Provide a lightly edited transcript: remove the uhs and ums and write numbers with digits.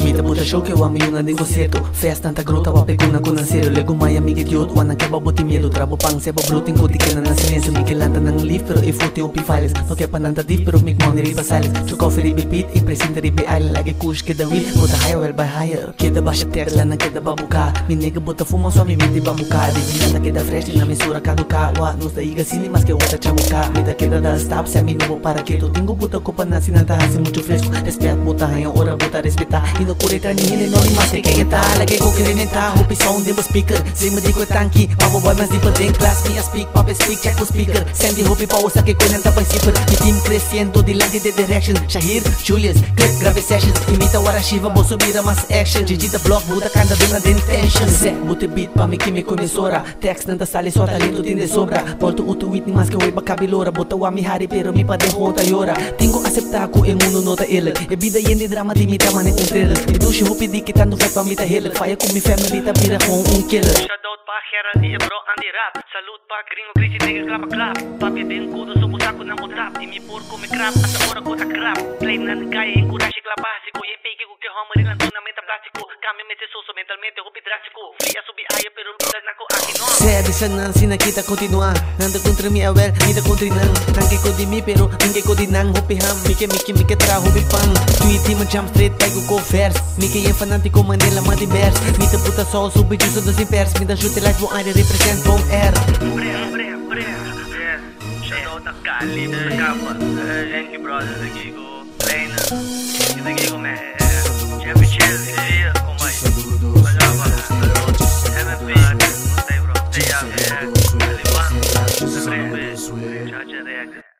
Mi ta buta show ke wak mi yunan den konsierto. Festnan ta grota wak peguna ku nan serio. Lego maya mi idiot wak nan ke ba bo tin miedo. Tra bo pan se bo bro tin ku di keda nan silencio. Mi ke lanta nan lief pero e foto hopi violence. No ke pa nan ta dief pero mi money riba silence. Chu koffie riba e beat i presinta riba e island. Like e kush keda wheel bo ta haya wel by higher. Keda basha text la nan keda babuka. Mi nigga bo ta fuma so mi miti babuka. Di mi nan ta keda fresh di nan mesura kaduka. Wak nos ta yiga sini maske wak ta chabuka. Mi ta keda dal stap si ami no bo para ketu. Tin ku buta kopa nan si nan ta hasi muchu fresku. Respet bo ta haña ora bo ta respetá. I no kore tras ni hende no ni maske ken e ta. Laga e koki rementá hopi sound den bo speaker. Sima di ku e tanki pa bo bai mas diper den klas. Mi a speak papia speak check bo speaker. Sendi hopi pa bo sa ke kue nan ta bai siper. Mi team kresiendo dilanti de direction. Shahir, Julius, clip grave sessions. Imita wara shiva boso bira mas action. Gigi ta blog bo ta kanta den nan den tension. Sè bo te beat pa mi kimi ku emisora. Text nan ta sali so talento tin de sobra. Bolto uto wit ni maske wei pa kabilora. Bo ta wak mi hari pero mi paden gewoon ta yora. Tin ku aseptá ku e mundu no ta eerlijk. E bida yen di drama di mi ta mane un thriller. Mi dushi hopi di kitando vet pa mi ta heerlijk. Faya ku mi family ta bira gewoon un killer. Shoutout pa Gerald y e bro Andy Rap. Salud pa Gringo Crazy Nigga klapa klap. Papia den kudo so bo sa ku nan bo tap. Y mi por come krap hasta ora ku ta krap. Play nan kaya en kurashi klapa hasi ku yen piki ku ke homber di lantuna meta plástiko. Cambia mester soso mentalmente hopi drástiko. Fria subi aya pero bida na ku aki no. Sea bisa nan si nan kita kontinuá. Nan ta kontra mi awel, mi ta kontra nan. Nan ke ko di mi pero mi ke ko di nan. Hopi ham, mi ke mi ke mi ke traha hopi pan. Tweet mi jump straight bai ku ko vers. Mi ke yen fanátiko manera Martin Bers. Mi ta puta sol subi justo dos in pers. Mi ta shoot e life bo aire represent bon air. Bre bre bre yeah Shout out na Cali ta capa Thank you brother ta kico Kleine ta kico man Jeffy Chill yeah combai Pagaba MMP Stay bro Stay up yeah Caliban Bre Chacha React.